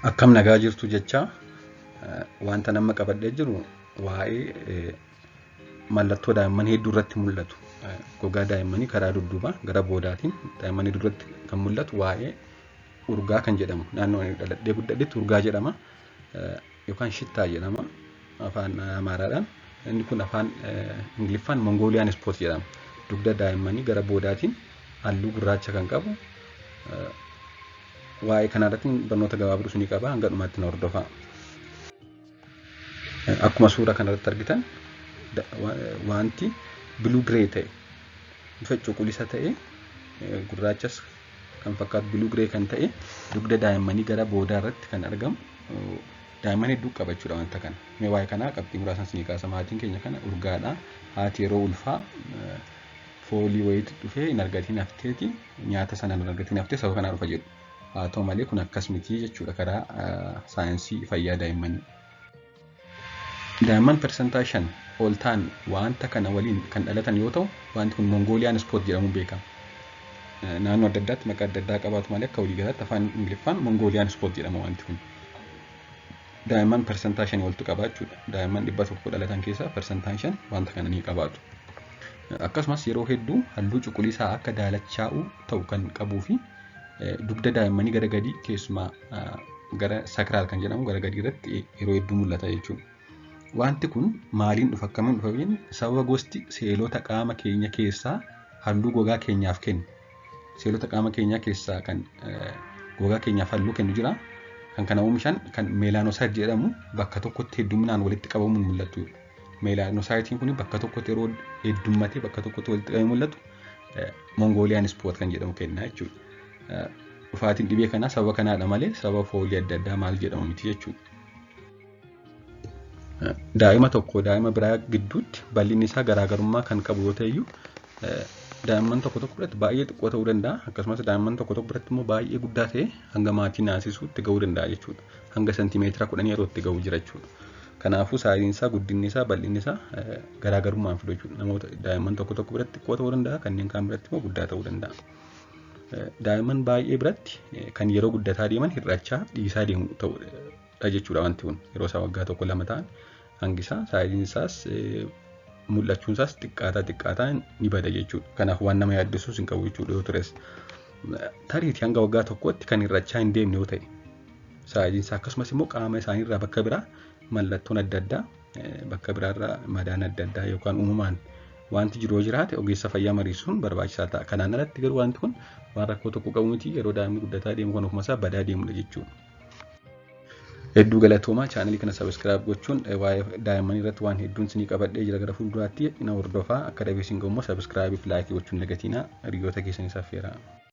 Akkam nagaa jirtu jecha wanta nama qabadhee jiru waa'ee mallattoo daa'imman hedduu irratti mul'atu, gogaa daa'immanii karaa dudduubaa gara boodaatiin daa'imman hedduu irratti kan mul'atu, waa'ee urgaa kan jedhamu. Naannoo ani dhaladhee guddadhetti urgaa jedhama yookaan shittaa jedhama afaan Amaaraadhaan. Inni kun afaan Ingiliffaan Mongolian spot jedhama. Dugda daa'immanii gara boodaatiin halluu gurraacha kan qabu. Waa'ee kanarratti barnoota gabaabduu isinii qaba, hanga dhumaatti na hordofaa. Akkuma suura kanarratti argitan, wanti blue grey ta'e, bifa cuquliisa ta'e, gurraachas kan fakkaatu, blue grey kan ta'e, dugda daa'immanii gara boodaa irratti kan argamu daa'imman hedduu qaba jechuudha wanta kana. Mee waa'ee kanaa qabxii muraasan isinii kaasa. Maatiin keenya kana urgaadha. Haati yeroo ulfaa foolii wayiitu dhufee hin argatiin hafteeti, nyaata sana hin argatiin haftee sababa kanaa dhufa jedhu. Haa ta'u malee, kun akkas miti jechuudha karaa saayinsii fayyaa daa'immanii. Daa'imman 5% ol ta'an wanta kana waliin kan dhalatan yoo ta'u, wanti kun Mongolian spot jedhamuun beekama. Naannoo adda addaatti maqaa adda addaa qabaatu malee, akka waliigalaatti afaan Ingiliffaan Mongolian spot jedhama wanti kun. Daa'imman 5% oltu qaba jechuudha. Daa'imman 100 dhalatan keessaa 5% wanta kana ni qabaatu. Akkasumas yeroo hedduu halluu cuquliisaa akka daalachaa'uu ta'u kan qabuu fi dugda daa'immanii gara gadii, keessumaa gara sacral kan jedhamu gara gadii irratti yeroo hedduu mul'ata jechuudha. Wanti kun maaliin dhufa, akkamiin dhufa jennu, sababa gosti seelota qaama keenya keessaa halluu gogaa keenyaaf kennu. Seelota qaama keenyaa keessaa kan gogaa keenyaaf halluu kennu jira. Kan kana oomishan kan melanocyte jedhamu bakka tokkotti hedduminaan walitti qabamuun mul'atu. Melanocytiin kun bakka tokkotti yeroo heddummatee bakka tokkotti walitti qabamee mul'atu Mongolian spot kan jedhamu kenna jechuudha. Dhufaatiin dhibee kanaa sababa kanaadha malee sababa foolii adda addaa maal jedhamu miti jechuudha. Daa'ima tokko daa'ima biraa gidduutti bal'inni isaa garaagarummaa kan qabu yoo ta'e iyyuu, daa'imman tokko tokko biratti baay'ee xiqqoo ta'uu danda'a. Akkasumas daa'imman tokko tokko biratti immoo baay'ee guddaa ta'e hanga maatii naasisuutti ga'uu danda'a jechuudha. Hanga sentimeetira 10 yeroo itti ga'u jira jechuudha. Kanaafuu sizeiin isaa, guddinni isaa, bal'inni isaa garaagarummaan fidu jechuudha. Namoota daa'imman tokko tokko biratti xiqqoo ta'uu danda'a, kanneen kaan biratti immoo guddaa ta'uu danda'a. Daa'imman baay'ee biratti kan yeroo guddataa deeman hir'achaa dhiisaa deemu ta'udha jechuudha wanti kun. Yeroo isaa waggaa 1 2 ta'an hangi isaa, sizeiin isaas, mul'achuun isaas xiqqaataa xiqqaataa ni bada jechuudha. Kanaaf waan nama yaaddessuus hin qabu jechuudha yoo tures. Tariitii hanga waggaa tokkootti kan hir'achaa hin deemne yoo ta'e sizeiin isaa, akkasumas immoo qaama isaaniirraa bakka biraa mallattoon adda addaa, bakka biraarraa madaan adda addaa yookaan uumamaan wanti jiru yoo jiraate, ogeessa fayyaa mariisuun barbaachisaa ta'a. Kanaan alatti garuu wanti kun waan rakkoo tokko qabu miti, yeroo daa'imni guddataa deemu kan ofuma isaa badaa deemudha jechuudha. Hedduu galatoomaa. Channelii kana subscribe gochuun waa'ee daa'immanii irratti waan hedduun isinii qabadhee jira gara fuulduraatti, na hordofaa. Akka dafee isin ga'u immoo subscribe fi like gochuun dagatiinaa, hiriyoota keessanis affeeraa.